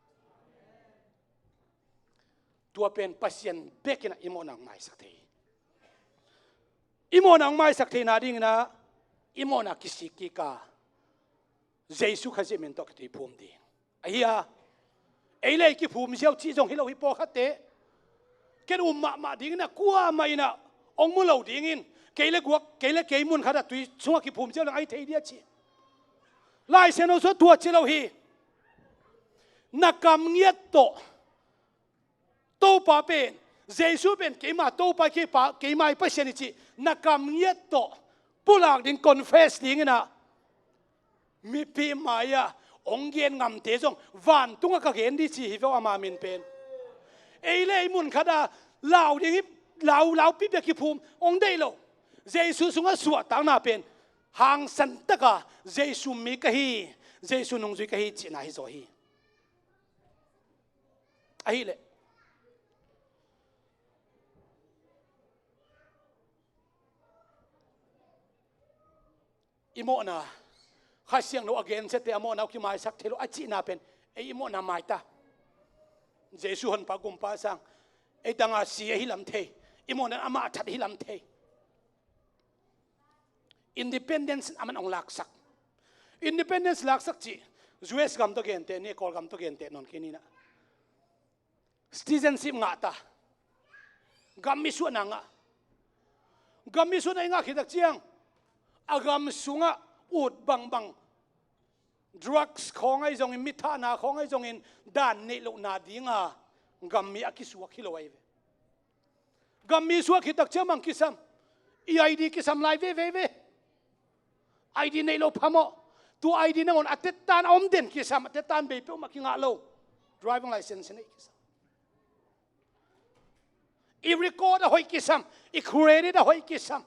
Tua pen Pasian bekin ah i mawhna hong maisak thei hi. I mawhna hong maisak theihna dingin ah i mawhna kisik kik a, Jesu Khazih min tawh kituiphum ding ahi a. Ei le ei kiphum ziau cih zong hi lo hi, pawlkhatte. Ken um mahmah dingin ah kuamah in ah hong mu lo dingin, kei le guak, kei le kei mun khatah tui sungah kiphum ziau leng ahi thei dia ci. Lai Siangtho sungah tua ci lo hi. Na kam ngiat tawh Topa pen, Jesu pen keima Topa, keima, keima i Pasian hi cih na kam ngiat tawh pulak ding, confess dingin ah mipi mai-ah hong gen ngamte zong vantungah ka gen ding ci hi ve aw, ama min pen. Ei le ei mun khatah lau ding hi, lau, lau pipia kiphum hong deih lo. Jesu sungah suahtakna pen hangsan taka Jesu mi ka hi, Jesu nungzui ka hi cihna hi zaw hi. Ahih leh i mawhna, Kha Siangtho a gensiate a mawhna uh kimaisak thei lo a cihna pen ei i mawhna mai ta. Jesu honpa gumpa sang ei tanga si ahi lam thei, i mawhna amah a that hi lam thei. Independence in aman hong laksak. Independence laksak cih U S gam tawh genteh ni, Kawlgam tawh genteh nawn kei ni na. Citizenship ngah ta. Gammi suahna ngah. Gammi suahna i ngah khit tak ciang a gam sungah ut bangbang, drugs khawng ahi zongin, mi thahna khawng ahi zongin, dan neih lohna dinga gammi a kisuak hi lo ahi ve. Gammi suak khit tak ciang bang kisam? I I D kisam lai veve ve. I D neih lo phamawh. Tu I D nangawn a tettan a om den kisam, a tettan bei peuhmah kingah lo. Driving license neih kisam. I record a hoih kisam, i credit a hoih kisam.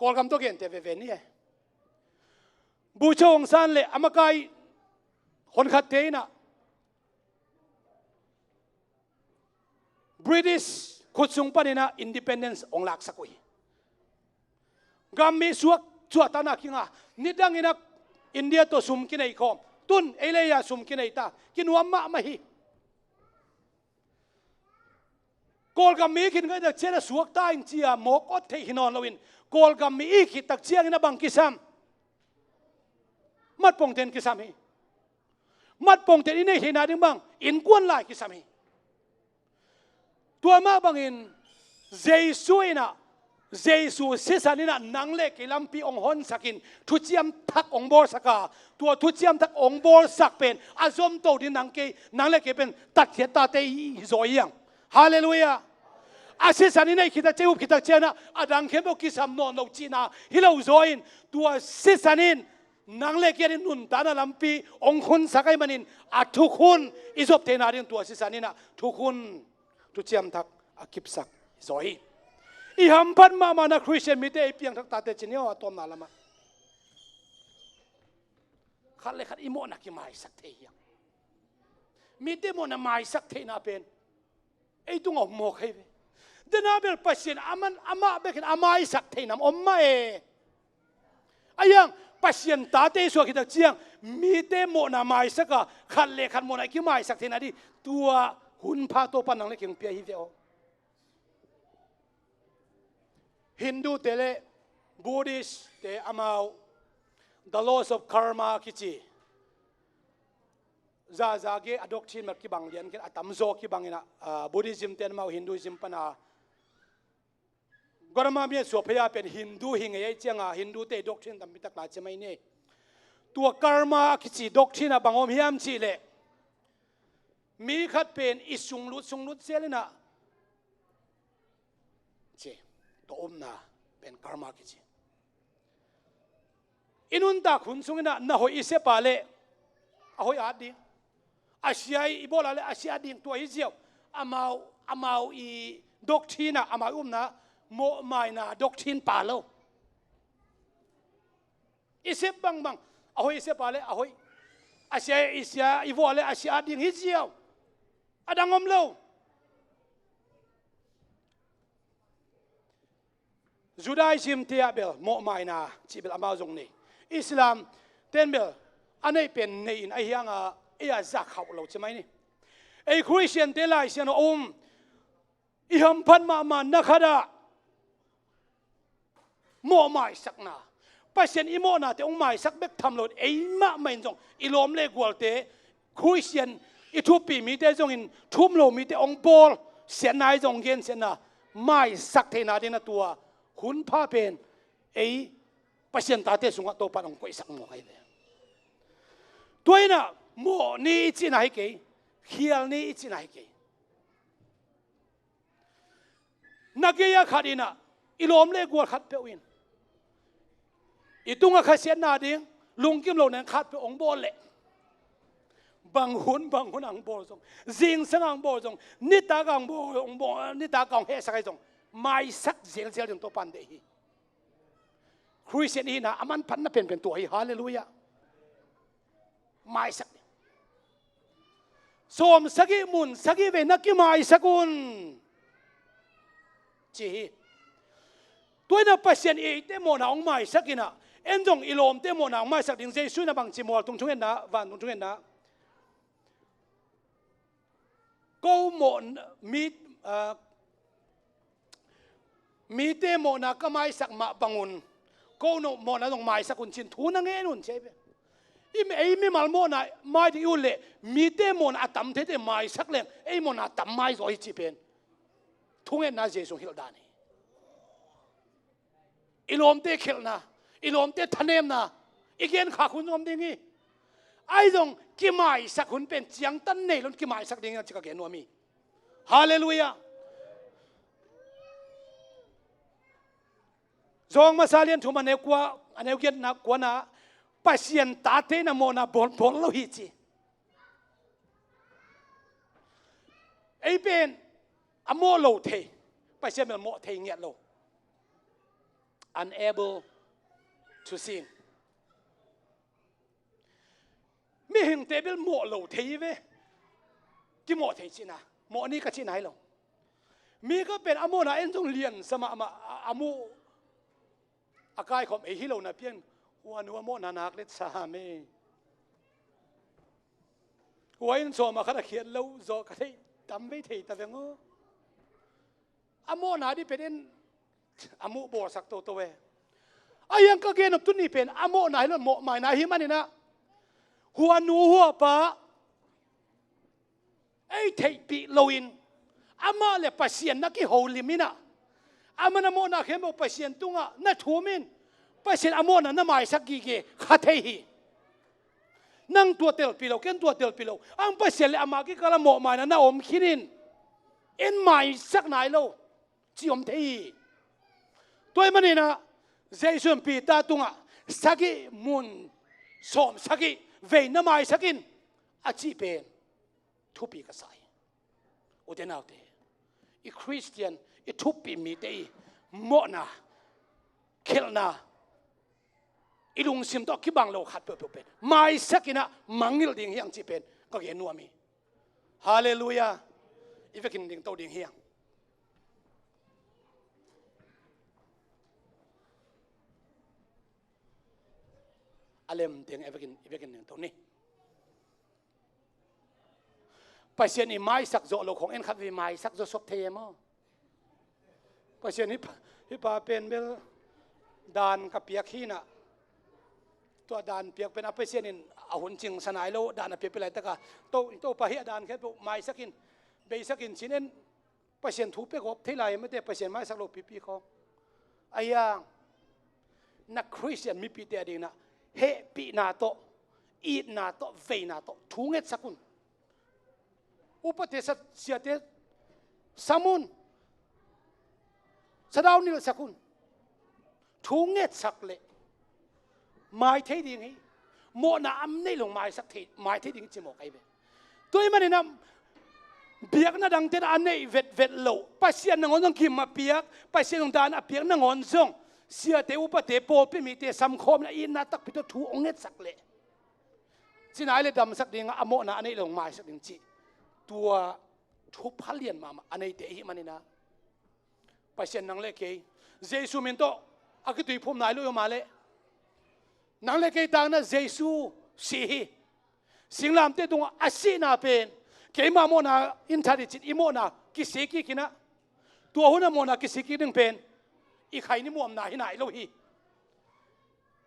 Kawlgam tawh genteh veve ni e. Bogyoke Aung San le a makai honkhatte in ah British khut sung panin ah independence hong laksak uh hi. Gammi suak, suahtakna kinga, nidangin ah India tawh sum kinei khawm. Tun ei le ei a sum kinei ta, kinuam mahmah hi. Kawlgam mi i khit khit tak ciangin a suakta in ci-a mawk awt theih hi nawn loin, Kawlgam mi i khit tak ciangin a bang kisam? Matpongten kisam hi. Matpongten i neih theihna ding bang, innkuan lai kisam hi. Tua mah bangin Jesu in ah, Jesu sisan in ah nang le kei lampi hong honsakin thuciam thak hong bawlsak a, tua thuciam thak hong bawlsak pen a zomto ding nang kei, nang le kei pen tatkhiat tate i hi zaw hi hang. Halleluiah. A sisan i neih khit tak ciang, i up khit tak ciangin ah a dang khempeuh kisam nawn lo cihna hi lo zaw in, tua sisan in nang le kei a ding nuntakna lampi hong honsak ahih manin a thukhun i zop theihna ding tua sisan in ah thukhun, thuciam thak a kipsak zaw hi. I hamphat mahmahna Khristian mite ei piangthak tate ci ni aw, a tawpna lamah khat le khat i mawhna kimaisak thei hi hang. Mite mawhna maisak theihna pen ei tungah om mawk hi ve. Dena bel Pasian aman, amah bekin a maisak theihna om mah e. Ahi hang Pasian tate i suak khit tak ciang mite mawhna maisak a, khat le khat mawhna i kimaisak theihna ding tua hunpha Topa nang le kei hong pia hi ve aw. Hindu te le Buddhist te amau The Laws of Karma kici zaza ge a doctrine mah kibang lian khin, a tamzaw kibang in ah, ah, Buddhism te amau Hinduism pana Gotama mi a suak phei a pen Hindu hi ngei ahih cianga Hindu te doctrine tampi tak lai ci mai ni. Tua karma a kici doctrine ah bang om hiam cih leh, mi khat pen i sunglut sunglut zel in ah ci, tua omna pen karma kici. I nuntak hun sungin ah na hoih i sep a leh a hoih at ding, a sia i bawl a leh a sia at ding, tua hi ziau. Amau, amau i doctrine ah, amau i upna mawhmaina doctrine pha lo. I sep bangbang, a hoih i sep a leh a hoih, a sia i sia i bawl a leh a sia at ding hi ziau. A dang om lo. Judaism te ah bel mawhmaina cih bel amau zong nei. Islam ten bel a neih pen nei in ahi hanga ei a zak hauh lo ci mai ni. Ei Khristian te Lai Siangtho a um, i hamphat mahmahna khat ah mawhmaisakna, Pasian i mawhnate hong maisak bek tham lo, ei mahmah in zong i lawm le gualte, Khristian i thupi mite zongin thu um lo mite hong bawl siatna i zong gensiatna maisak theihna ding na tua hunpha pen ei Pasian tate sungah Topa in hong koihsak mawk ahi ve. Tua in ah mawh ni i cihna hi kei, khial ni i cihna hi kei. Na gei-a khat in ah i lawm le gual khatpeuh in i tungah khasiatna ding lungkim lo nang khatpeuh hong bawl leh, bang hun bang hun ang bawl zong, zingsang ang bawl zong, nitak ang bawl, hong bawl, nitak ang hehsak ahi zong, maisak zelzel ding Topa in deih hi. Khristian i hihna a manphatna penpen tua hi. Halleluiah. Maisak ding. Sawm sagih mun sagih vei na kimaisak un, ci hi. Tua in ah Pasian i eite mawhna hong maisak in ah, en zong i lawmte mawhna hong maisak ding. Jesu in ah bangci mual tung thungetna, vantung thungetna, ko mawh mi, ah, Mite mawhna ka maisak mah bangun ko no mawhna zong maisak un cin thu na ngen un ci ahi ve. I mi, ei mimal mawhna mai ding i ut leh mite mawhna a tam theite maisak leng ei mawhna a tam mai zaw hi ci pen thungetna Jesu hilh dan hi. I lawmte khelhna, i lawmte thanemna i gen khak hun zong om ding hi. Ahi zong kimaisak hun pen ciangtan nei lon kimaisak ding hi a ci ka gen nuam hi. Halleluiah. Zawng masa lian thum a neu kua, a neu giatna kuana Pasian tate na mawhna bawlbawl lo hi ci. Ei pen a mawh lo thei, Pasian bel mawh thei ngiat lo. Unable to sin. Mihingte bel mawh lo thei hi ve. Kimawh thei cihna, mawh ni ka cihna hi lo. Mi khat pen a mawhna en zong lian sa mahmah a, a muh a kaikhawm ei hi lo na pian. Hua nu a mawhna nak let sa me. Hua in sawm a khat a khiat lo zaw ka theih tam vei thei ta veng aw. A mawhna dih pen in a muh bawlsak toto e. A hiang ka gen op tuni pen a mawhna hi lo mawhmaina hi maninah hua nu hua pa ei theihpih loin amah le Pasian na kiholim inah amah na mawhna khempeuh Pasian tungah na thum in Pasian a mawhna na maisak gige kha thei hi. Nang tua telpih lo, ken tua telpih lo. Ang Pasian le amah kikal a mawhmaina na om khinin en maisak nai lo. Ci om thei hi. Tua ahih maninah Jesu in Peter tungah sagih mun sawm sagih vei na maisak in a cih pen thupi ka sa hi. Ute naute, i Khristian, i thupi mite i mawhna, khelhna, i lungsim tawh kibang lo khat peuhpeuh pen maisak inah mangngilh ding hi ang cih pen ka gen nuam hi. Halleluiah. I vekin dingto ding hi ang. A lem ding i vekin, i vekin dingto ni. Pasian i maisak zawh lo khong en khat vei maisak zawh sop thei e maw? Pasian hih pa, hih pa pen bel dan ka piak hinah. Tua dan piak pen a Pasian in a hun cingsa nai lo dan a piakpih laitaka to, Topa hih a dan khempeuh maisak in, beisak in cin en. Pasian thu pia gawp thei lai mate Pasian maisak lo pipi khawng. Ahi a na Khristian mipite a dinginah hehpihna tawh, itna tawh, veina tawh thu ngetsak un. Upate sa, siate sam un. Sadau nilhsak un. Thu ngetsak leh mai thei ding hi. Mawhna a neih lo maisak thei, mai thei ding hi ci mawk ahi ve. Tua ahih maninah biakna dangte a neih vetvet lo Pasian nangawn zong gim a piak, Pasian zong dan a piak nangawn zong siate upate pawlpi mite samkhawm inah itna takpi tawh thu hong ngetsak leh ci nai le damsak dingah a mawhna a neih lo maisak ding cih tua thupha lian mahmah a neite i hih maninah Pasian nang le kei Jesu min tawh a kituiphum nai lo i om a leh nang le kei takna Jesu si hi. Singlamteh tungah a sihna pen keima mawhna in that hi cin i mawhna kisik kik inah tua hunah mawhna kisik kik ding pen i khaini muamna hi nai lo hi.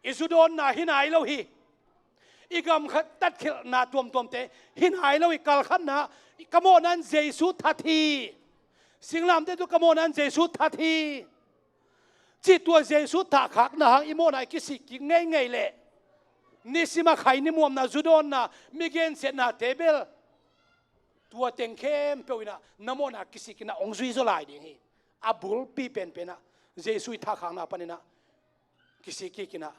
I zudawnna hi nai lo hi. I gamkhat tatkhelhna tuamtuamte hi nai lo hi. Kalkhatna ka mawhna in Jesu that hi. Singlamteh tungah ka mawhna in Jesu that hi. Cih tua Jesu thahkhakna hang i mawhna i kisik kik ngeingei leh nisim a khaini muamna, zudawnna, mi gensiatnate bel tua teng khempeuh inah na mawhna kisik inah hong zui zaw lai ding hi. A bulpi penpenah Jesu i thahkhakna paninah kisik kik inah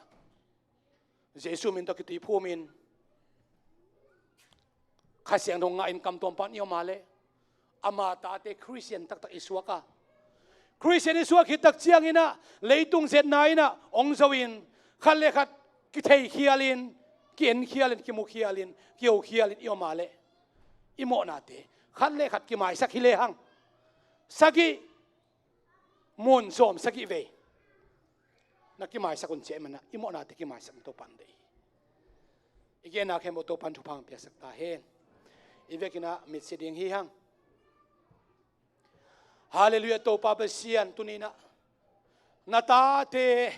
Jesu min tawh kituiphum in Kha Siangtho ngah in kamtuam pan i om a leh ama tate Khristian taktak i suak a, Khristian i suak khit tak cianginah leitung zetna inah hong zo in khat le khat kitheikhial in, ki-enkhial in, kimukhial in, kihokhial in i om a leh i mawhnate khat le khat kimaisak hi lehang sagih mun sawm sagih vei na kimaisak un ci ahih manin i mawhnate kimaisak in Topan deih hi. I genna khempeuh Topan thupha piaksak ta hen. I vekinah mitsi ding hi hang. Halleluiah. Topa Pasian, tuninah Na tate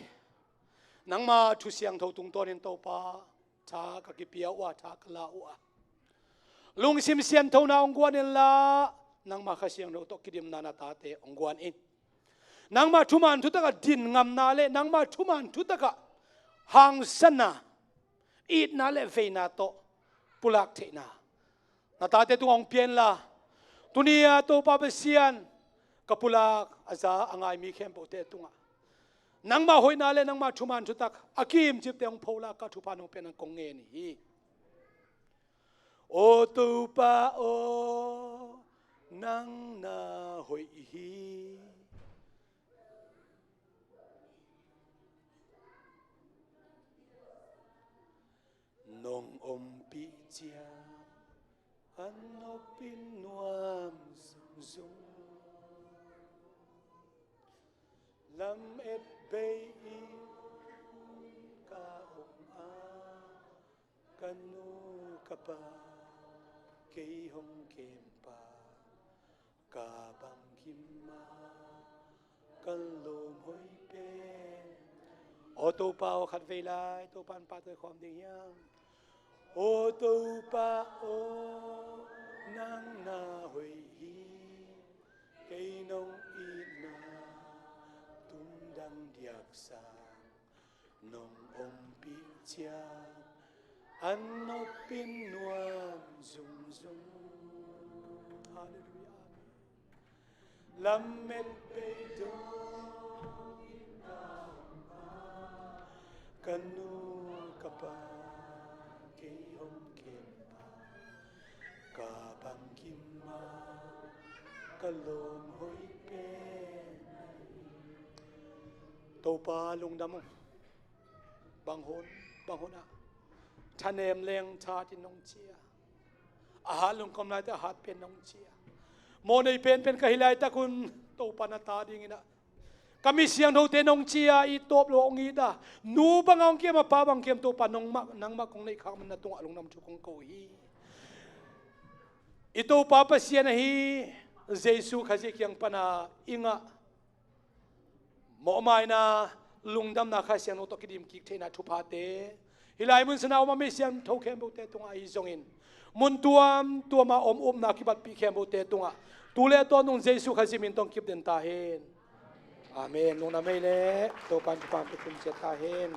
nangma thu siangtho tungtawnin Topa, tha ka kipia uh a, tha ka la uh a, lungsim sianthona hong guan inla, nangma Kha Siangtho tawh kidimna na tate hong guan in. Nangma thuman thutakah din ngamna le nangma thuman thutakah hangsanna, itna le veina tawh pulak theihna na tate tungah hong pia inla, tuni-a Topa Pasian, ka pulak a za a ngai mi khempeuhte tungah nangma hoihna le nangma thuman thutak a kimcipte hong pholak a thupha nong piakna kong ngen hi. Aw Topa aw, nang na hoih hi. Nong ompih ciang a nopin nuam zungzung. Lamet bei-in ka om a, ka nu ka pa kei hong kempa, ka bangkim a ka lawm hoih pen. Aw Topa aw, khat vei lai Topa in pahtawi khawm ding hiam? Aw Topa aw, nang na hoih hi. Kei nong itna tumdang diaksa, nong ompih ciang a nopin nuam zungzung. Halleluiah. Amen. Lamet bei dong in ka om a, ka nu ka pa kei hong kempa, ka bangkim a ka lawm hoih pen. Topa lungdam ung. Bang hun, bang hun ah thanem leng tha-in nong ci a, a hat lungkham laitak a hat pen nong ci a, mawhnei penpen ka hih laitak un Topa na ta dingin ah ka mi siangthote nong ci a, i tawp lo hong it a, nu bang hong kem a, pa bang kem, Topa nongmah, nangmah kong neih khak man na tungah lungdam thu kong ko hi. I Topa Pasian ahi Jesu Khazih kiang pana i ngah mawhmaina, lungdamna, Kha Siangtho tawh kidim kik theihna thuphate hih lai mun sana om a mi siangtho khempeuhte tungah ahi zongin mun tuamtuam a om upna kibatpih khempeuhte tungah tu le a tawntung Jesu Khazih min tawh kip den ta hen. Amen. Lungdam ei le Topa in thupha pia khum ciat ta hen.